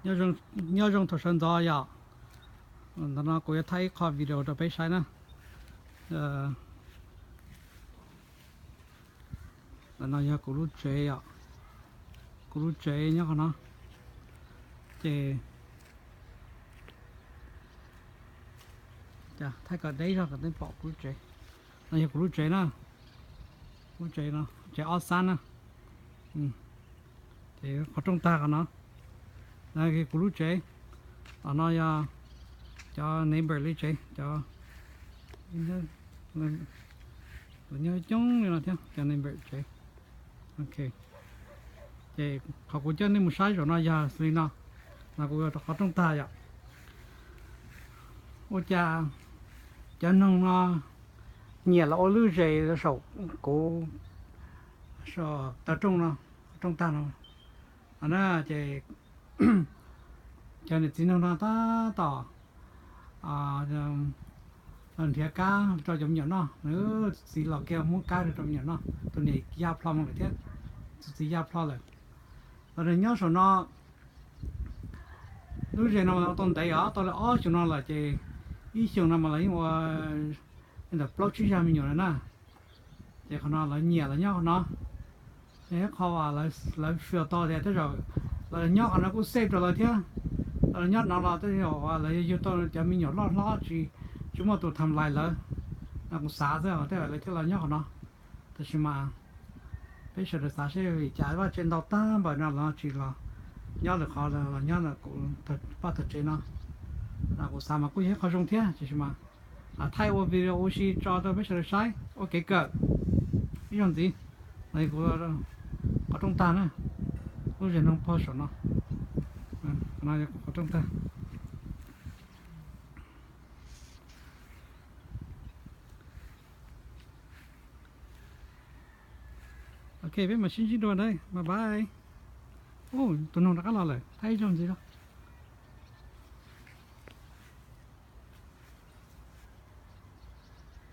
Nyob zoo thaum sawv ntxov yom. Ntawm no kuv yuav thaij ib qho video rau peb saib na. Ntawm no yog kuv lub tsev yom. Kuv lub tsev nyob qhov no. Ces thaij kom deb zog kom peb pom kuv lub tsev. No yog kuv lub tsev na. Lub tsev no, tsev ob xab na. Ces qhov rooj tag qhov no. No kuv lub tsev. Tom no yog cov neighbor li tsev, cov nyob coob li no thiab, cov neighbor tsev. Ok, ces qhov kuv coj nej mus saib zaum no yog xws li no. No kuv rau qhov rooj tag yom. Ua cas cov noog no nyiam los ua lub zes saum kuv, saum taw rooj no, rooj tag no. Na ces cov niam txiv noog no tab tom nrhiav kab rau cov me nyuam noj. Txiv los kiag muab kab rau cov me nyuam noj, tus niam ya plho mus lawm thiab. Tus txiv ya plho lawm. Los nws nyob saum no, lub zes no mas tau ntev os, tau li ob xyoos no lawm ces ib xyoos no mas lawv yeej ua li ntawm plaub tsib zag me nyuam lawm na. Ces qhov no lawv nyiam lawv nyob qhov no. Ib qho uas lawv feel tau tias tej zaum lawv nyob qhov no kuj safe rau lawv thiab. Lawv nyob no los tej zaum lawv yug tau cov me nyuam loj hlob tsis, tsis muaj tus tham lais lawv. No kuv xav xwb tej zaum lawv thiaj los nyob qhov no. Tab sis mas peb sawv daws xav seb vim cas vaj tsev ntau tag npaum no los tsis los nyob lwm qhov, los nyob kuv paj tag tsev no. Kuv xav mas kuj yog ib qho zoo thiab, tiam sis mas thaij ua video ua si tso rau peb sawv daws saib ua kev kawm ib zaug ntxiv. No kuv qhov rooj tag na, lub zes noog pog saum no. No yog kuv qhov rooj tag. Ok, peb mam sib ntsib dua na, bye bye. Tus noog rov qab los lawm, thaij ib zaug ntxiv.